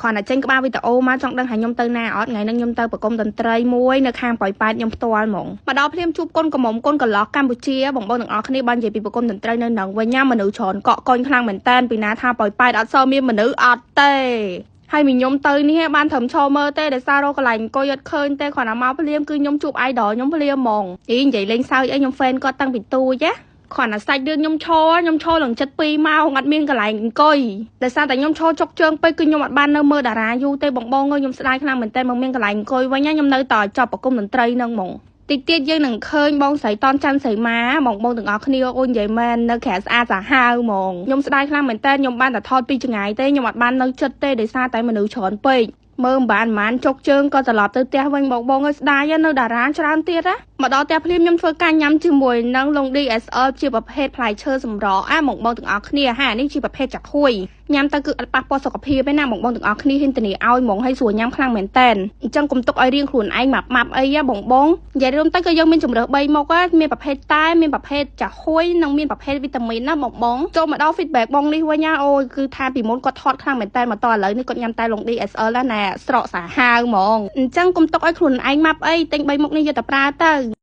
គ្រាន់តែចេញក្បាលវីដេអូមកចង់ដឹងថាខ្ញុំទៅណាអត់ថ្ងៃហ្នឹងខ្ញុំទៅប្រគំតន្ត្រីមួយនៅខាងប៉ោយប៉ែតខ្ញុំផ្ទាល់ហ្មងមកដល់ភ្លាមជួបកូនកំមុំកូនកន្លោះកម្ពុជាបងប្អូនទាំងអស់គ្នាបាននិយាយពីប្រគំតន្ត្រីនៅនឹងវិញណាមនុស្សច្រើនកក់កុញខ្លាំងមែនតើពីណាថាប៉ោយប៉ែតអត់សូវមានមនុស្សអត់ទេហើយមីខ្ញុំទៅនេះបានត្រឹមឈរមើលទេដោយសាររកកន្លែងអង្គុយអត់ឃើញទេគ្រាន់តែមកភ្លាមគឺខ្ញុំជួប idol ខ្ញុំភ្លាមហ្មងអីនិយាយលេងសើចអីខ្ញុំ fan គាត់តាំងពីទូចណាគ្រាន់តែសាច់រឿងខ្ញុំឈរខ្ញុំឈរឡើងចិត្ត2ម៉ោងអត់មានកន្លែងអង្គុយដោយសារតែខ្ញុំឈរចុកជើងពេកគឺខ្ញុំអត់បាននៅមើលតារាយូរទេបងបងអើយខ្ញុំស្ដាយខ្លាំងមែនតើមកមានកន្លែងអង្គុយវិញខ្ញុំនៅតចប់ប្រគំតន្ត្រីហ្នឹងហ្មងតិចទៀតយើងនឹងឃើញបងស្រីតនច័ន្ទសីមាបងបងទាំងអស់គ្នាអូននិយាយមែននៅក្រៅស្អាតសាហាវហ្មងខ្ញុំស្ដាយខ្លាំងមែនតើខ្ញុំបានតែថតពីចម្ងាយទេខ្ញុំអត់បាននៅចិត្តទេដោយសារតែមនុស្សច្រើនពេកមើលមិនបានមិនចុកជើងក៏ត្រឡប់ទៅផ្ទះវិញបងបងអើយស្ដាយនៅតារាច្រើនទៀតណាមកដល់ផ្ទះភ្លាមខ្ញុំធ្វើការញ៉ាំជាមួយនឹងលង DSL ជាប្រភេទផ្លែឈើសម្រក់អាបងបងទាំងអស់គ្នាហានេះជាប្រភេទចាក់ហួយញ៉ាំទៅគឺអត់ប៉ះពាល់សុខភាពទេណាបងបងទាំងអស់គ្នាហ៊ានធានាឲ្យហ្មងឲ្យស្រួលញ៉ាំខ្លាំងមែនតែនអញ្ចឹងកុំទុកឲ្យរៀងខ្លួនឯងម៉ាប់ម៉ាប់អីបងបងនិយាយរួមទៅគឺយើងមានជម្រើស3មុខមានប្រភេទតែមានប្រភេទចាក់ហួយនិងមានប្រភេទវីតាមីនណាបងបងចូលមកដល់ feedback បងនេះវិញណាអូយគឺថាពីមុនគាត់ថតខ្លាំងមែនតែនមកតឥឡូវនេះគាត់ញ៉ាំតែលង DSL ណាស្រកសាហាវហ្មងអញ្ចឹងកុំទុកឲ្យខ្លួនឯងម៉ាប់អីទិញ3មុខនេះយកទៅប្រើទៅ។